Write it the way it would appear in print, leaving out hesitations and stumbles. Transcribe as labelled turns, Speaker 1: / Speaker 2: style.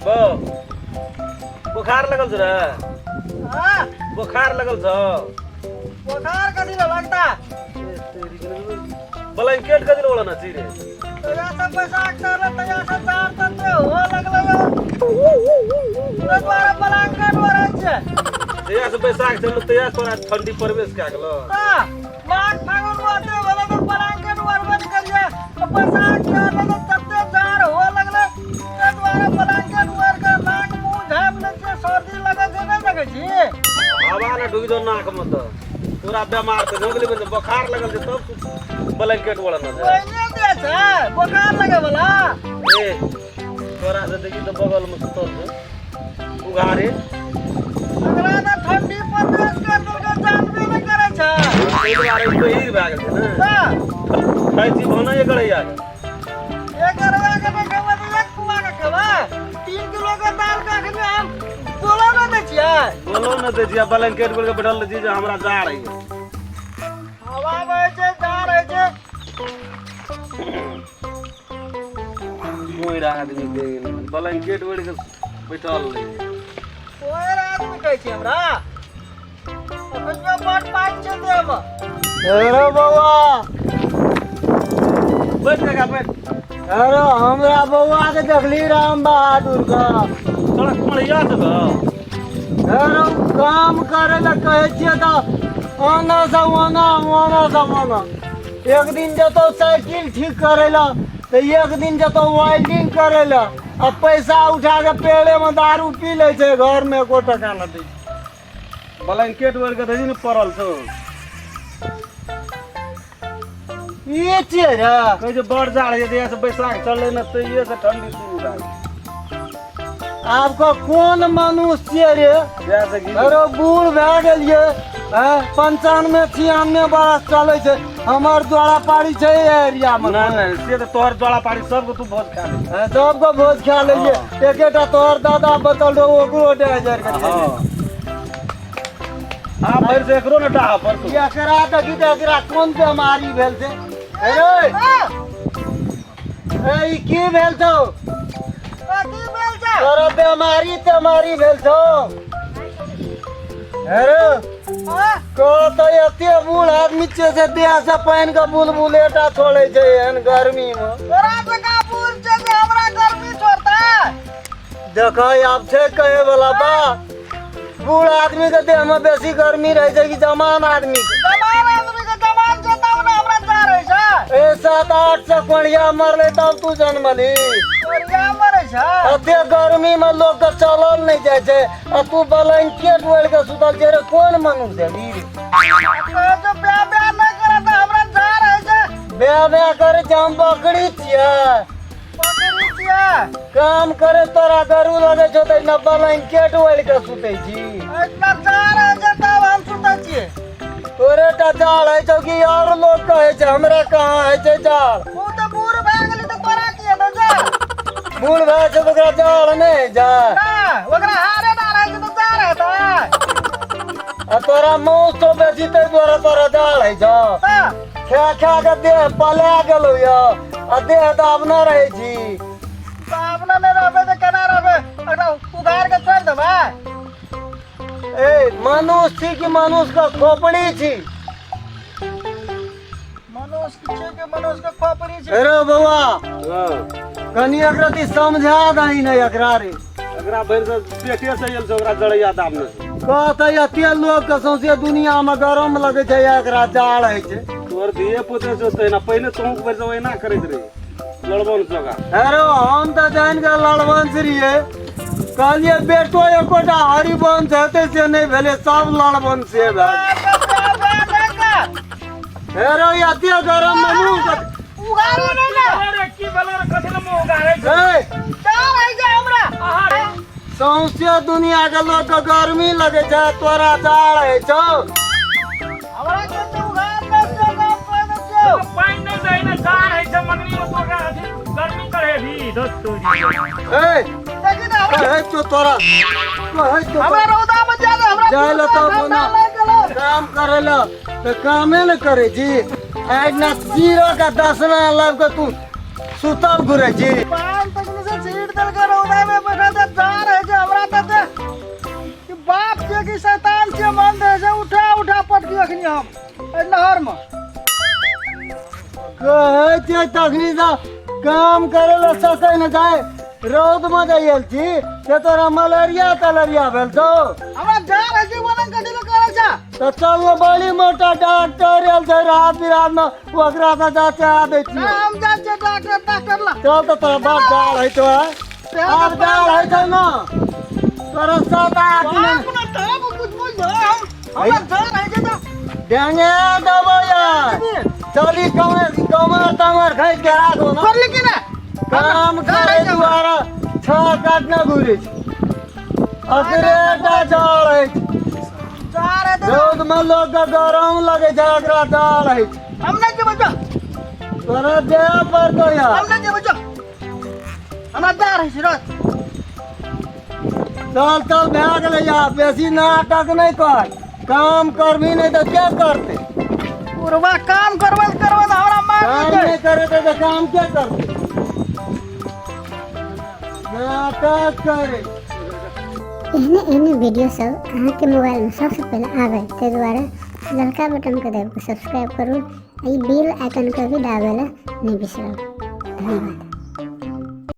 Speaker 1: बौ बुखार लगल छौ रे?
Speaker 2: हाँ।
Speaker 1: बुखार लगल छौ?
Speaker 2: बोखार कथी लए लगता?
Speaker 1: ब्लैंकेट कथी लए ओढ़ने छी रे?
Speaker 2: तहिया से बैसाख चढ़लै, तहिया से जाड़ तते हुअ लगलै यौ। ताहि दुआरे ब्लैंकेट ओढ़ै छियै।
Speaker 1: जहिया से बैसाख चढ़लो तहिया से तोरा ठंडी प्रवेश कए गेलो।
Speaker 2: तऽ माघ फागुन ओते भेलै तऽ ब्लैंकेट ओढ़बे नहि करियै। तऽ बैसाख चढ़लै तऽ तते जाड़ हुअ लगलै, ताहि दुआरे ब्लैंकेट ओढ़ि कऽ नाक मुँह झाँपि लै छियै। सर्दी लगै छै, नहि देखै छी?
Speaker 1: हवा ने ढुकि जाउ नाक में तऽ पूरा बेमार तऽ भऽ गेलै। बोखार लगल छै तब तू ब्लैंकेट ओढ़ने छै।
Speaker 2: ओहिने दे छै बोखार लगे वाला।
Speaker 1: ए, तोरा से देखी तऽ बगल में सुतल छै उघारे।
Speaker 2: एकरा तऽ ठंडी प्रवेश कर देलकै, जानबे नहि करै छै।
Speaker 1: ताहि दुआरे बहिर भए गेल छै ने।
Speaker 2: तऽ
Speaker 1: खाइ छी भने करैया।
Speaker 2: एक अरबा के नहि खेबै तऽ एक पुआ के खेबै। 3 किलो के दाल के अखनी हम बोलो नहि दै छियै।
Speaker 1: बोलो ने दै छियै, ब्लैंकेट ओढ़ि के बैठल रहै छी जे हमरा जाड़ होइए।
Speaker 2: हवा बहै छै, जाड़ होइ छै।
Speaker 1: मोर आदमी के ब्लैंकेट ओढ़ि के बैठल रहै।
Speaker 2: तोहर आदमी कहै छै हमरा अखनियो बड पानि छै देहमे।
Speaker 3: अरे बौआ।
Speaker 1: बैठ काका, बैठ।
Speaker 3: अरे हमरा बौआ के देखली राम बहादुर के?
Speaker 1: तोरा कोढ़िया छौ तऽ।
Speaker 3: अरे काम करे ला कहै छियै तऽ ओना से ओना, ओना से ओना। एक दिन जतौ साइकिल ठीक करे ला तऽ एक दिन जतौ वेल्डिंग करे ला, आ पैसा उठा के पेड़े में दारू पी लै छै, घर में एको टका न दै छै।
Speaker 1: ब्लैंकेट ओढ़ि के देखी ने पड़ल छौ।
Speaker 3: ई छियै रे?
Speaker 1: कहै छै बड़ जाड़ होइ छै। जहिया से बैसाख चललै ने तहिये से ठंडी शुरू भए गेल।
Speaker 3: आब के कोन मनुष्य छियै रे?
Speaker 1: जहिया से घी।
Speaker 3: अरे बूढ़ भए गेलियै हैं, 95 96 बरस चलै छै, हमर द्वारा पारी छै एरिया मे।
Speaker 1: नहि नहि, से तऽ तोहर द्वारा पारी सबके तू भोज खा ले।
Speaker 3: हैं, सबके भोज खा लेलियै, एकेटा तोहर दादा बचल रहो, ओकरो 1.5 हजार के देलियै।
Speaker 1: हँ, आब भरि से एकरो ने डाह पर तू।
Speaker 3: एकरा देखी तऽ एकरा कोन बेमारी भेल छै? अरे ए, ई की भेल छौ?
Speaker 2: की भेल छै?
Speaker 3: तोरा बेमारी तेमारी भेल छौ? अरे कह तऽ, एते बूढ़ आदमी छियै से देह से पानि के बुलबुलेटा छोड़ै छै एहन गर्मी मे।
Speaker 2: तोरा जकाँ बूढ़ छै जे हमरा गर्मी छोड़तै?
Speaker 3: देख, आब छै कहे वाला बात, बूढ़ आदमी के देह में बेसी गर्मी रहै छै कि जवान आदमी के?
Speaker 2: जवान आदमी के, जवान छै तब ने हमरा जाड़ होइ छै।
Speaker 3: ए, 7 8 सौ कोढ़िया मरले तब तू जन्मली।
Speaker 2: कोढ़िया मरै छै?
Speaker 3: एते गर्मी में लोक के चलल नहीं जाइ छै आ तू ब्लैंकेट ओढ़ के सुतल छै रे, कोन मनुष्य हेबी रे?
Speaker 2: कहै छै ब्याह ब्याह नहि करत तऽ हमरा जाड़ होइ छै।
Speaker 3: ब्याह ब्याह करे छै, हम बकरी छियै?
Speaker 2: बकरी छियै?
Speaker 3: काम करे तोरा गरू लगे छौ तऽ एहिना ब्लैंकेट ओढ़ के सुतै छी?
Speaker 2: इतना जाड़ होइ छै तब हम सुतै छियै।
Speaker 3: तोरे टा जाड़ होइ छौ कि और लोग कहै छै? हमरा कहाँ होइ छै जाड़?
Speaker 2: तू तऽ बूढ़ भए गेली तऽ तोरा की हेतौ जाड़?
Speaker 3: बूढ़ भए छै तऽ ओकरा जाड़ नहि होइ छै?
Speaker 2: ना, ओकरा हारे ना रहै छै तऽ जाड़ हेतै?
Speaker 3: आ तोरा मौस छौ बेसी, ताहि दुआरे तोरा जाड़ होइ छौ?
Speaker 2: तऽ
Speaker 3: खा खा के देह पला गेलौ यऽ आ देह दाबने रहै छी।
Speaker 2: तऽ अपना नहि रहबै तऽ केना रहबै? एकरा उघार के छोड़ि देबै?
Speaker 3: ए, मनुष्य छी कि मनुष्य के खोपड़ी छी?
Speaker 2: मनुष्य छै कि मनुष्य के खोपड़ी छै?
Speaker 3: अरे बौआ।
Speaker 1: हँ।
Speaker 3: कनि एकरा ती समझा दही ने एकरा रे।
Speaker 1: एकरा भरि से पेटे से आयल छै, ओकरा जड़ैया दाबने छै।
Speaker 3: कहते एते लोग के सौंसे दुनिया में गरम लगे छै, एकरा जाड़ होइ छै।
Speaker 1: तोहर धिये पुते छौ तहिना, पहिले तोहूँ भरि से ओहिना करैत रही लड़बन चौका।
Speaker 3: अरे हम तऽ जानि कऽ लड़वंश रहियै, कहलियै बेटो एकोटा हरिवंश हेतै, से नहि भेलै, सब लड़वंशे भए गेल। हेरो, एते गरम में मुँह
Speaker 2: उघारू नहि ने।
Speaker 4: अरे की भेलै रे? कथी लए मुँह उघारै छै?
Speaker 3: ए,
Speaker 2: जाड़ होइ छै हमरा।
Speaker 3: सौंसे दुनिया के लोग के गर्मी लगे छै, तोरा जाड़ होइ छौ?
Speaker 2: हमरा के तऽ उघार नहि छै, नाम कहि दै छियौ।
Speaker 4: पानि नहि दै ने जाड़ होइ छै मंगनी मे, तोरा अथी गर्मी चढ़ेबही दस तोरी।
Speaker 3: ए,
Speaker 2: देखी ने हमरा।
Speaker 3: कहै छौ तोरा, कहै छौ।
Speaker 2: हमरा रौदा में जाय दे, हमरा
Speaker 3: जाय लए तब
Speaker 2: ठंडा
Speaker 3: ना।
Speaker 2: लागि गेलै।
Speaker 3: काम करे ला तऽ कामे ने करे छी, आइ ना जीरो के दसना लाबि के तू सुतल घुरै छी।
Speaker 2: पान तक से छीट देलकै, रौदा में बैठल तऽ जाड़ होइ छै हमरा तऽ कि बाप छियै कि शैतान छियै, मन रहै छै उठा उठा पटकी अखनी हम एहि नहर में।
Speaker 3: कहै छियै तखनी से काम करे ला सकै न जाय, रौद में जायल छी से तोरा मलेरिया तलेरिया भेल छौ?
Speaker 2: हमरा जाड़ होइ छै, बोलन कथी लए करै छै?
Speaker 3: तऽ चल ने, बड़ी मोटा डॉक्टर आयल छै रात बिरात में, ओकरा से जाके आ दै छियै।
Speaker 2: हम जाइ छियै डॉक्टर डॉक्टर ला।
Speaker 3: चल तऽ तोरा बाप जाड़ होइ छौ, आब जाड़ होइ छौ ने तोरा 7-8 दिन।
Speaker 2: बाप ने तब कुछ बुझ, हम हमरा जाड़ होइ छै तऽ
Speaker 3: डेंगे देबो यार। चली कमर कमर तमर खैस के राखो ना।
Speaker 2: करली कि ना?
Speaker 3: काम करे दुआरा छह काटना घुरे छै, अकरे टा जाड़ होइ छै।
Speaker 2: जाड़ होइ छै।
Speaker 3: रौद में लोग के गरम लगे छै, एकरा जाड़ होइ छै।
Speaker 2: हम नहि जेबै, जो।
Speaker 3: तोरा देह पड़तो यार।
Speaker 2: हम नहि जेबै, जो, हमरा जाड़ होइ छै रोज।
Speaker 3: चल चल, भए गेलै यार, बेसी नाटक नहि कर। काम करबी नहि तऽ के करतै?
Speaker 2: पूर्वा काम करबै तऽ करबै तऽ हमरा मार
Speaker 3: काम
Speaker 2: देतै।
Speaker 3: नहि करतै तऽ काम के करतै? नाटक करे।
Speaker 5: एहने एहने वीडियो सब अहाँके मोबाइलमे सबसँ पहिले आबै, ताहि दुआरे ललका बटनके दाबि कऽ सब्सक्राइब करू आ ई बेल आइकनके भी दाबै लए नहि बिसरब। धन्यवाद।